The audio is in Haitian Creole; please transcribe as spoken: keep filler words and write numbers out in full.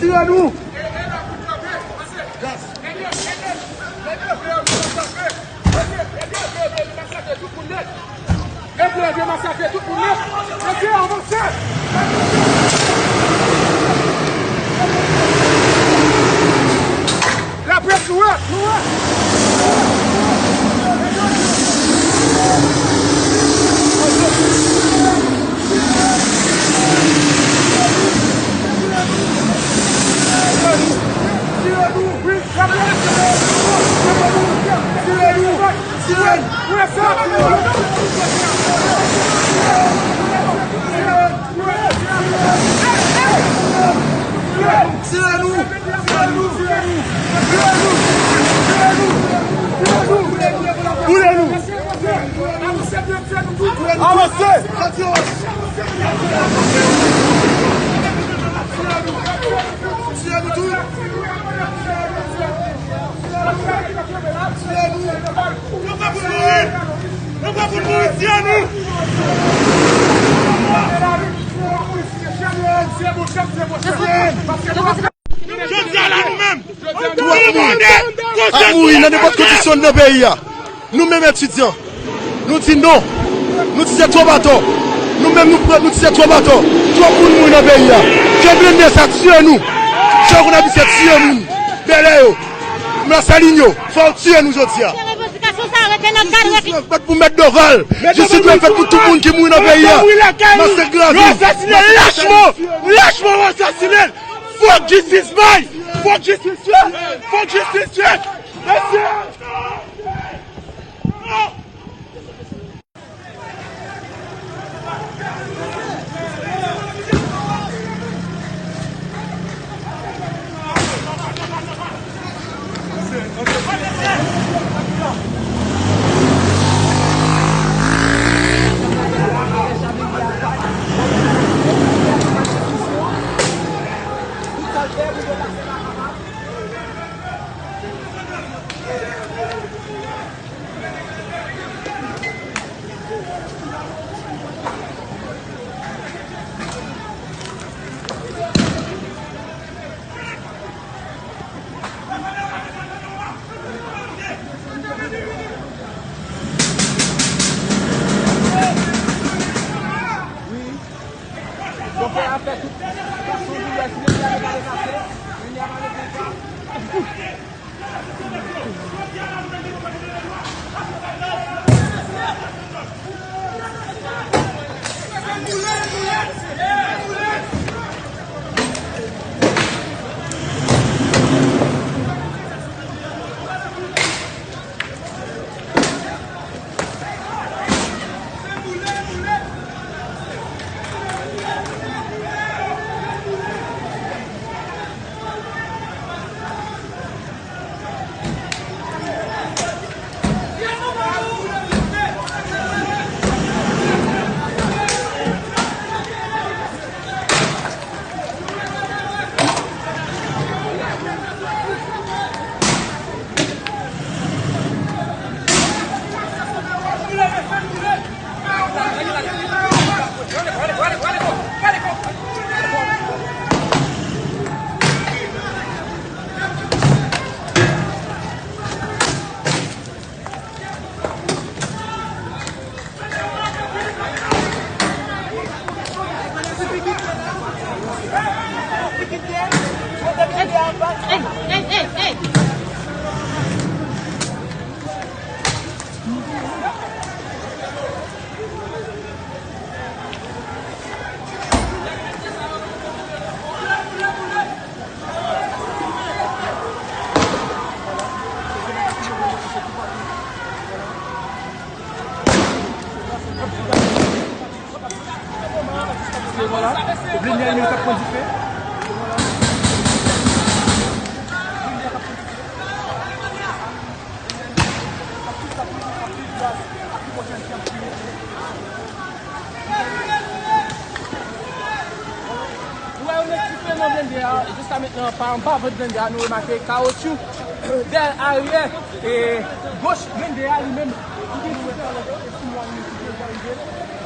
Tire nou! Etranje masakre tout moun nèt. Mesye, avanse! Laprès nou wè, nou wè! Boule nou! Avanse! Jodi a la, nou menm, nou mande konsèy ap mouri nan nenpòt kondisyon nan peyi a. Nou menm etidyan, nou di non. Nou di se twòp atò. Nou menm nou pran, nou di se twòp atò. Twòp moun mouri nan peyi a. Ke blende sa tiye nou. Jan yo konn abitye tiye moun. Bèlè yo. Lasalin yo. Fò yo tiye nou jodi a. Revandikasyon sa a rete nan kad. Jistis dwe fèt pou Mèt Dòval. Jistis dwe fèt pou tout moun ki mouri nan peyi a. Masak Gravil. Yo asasinen lachman. Lachman yo asasinen. Fòk jistis bay. Fòk jistis fèt. Fòk jistis fèt. Mesye! Jiska mentnan, pa anba vant blende a, nou remake kawotchou dèyè aryè e goch blende a li menm. Li gen ti talon, e si mwen li ti deja rive.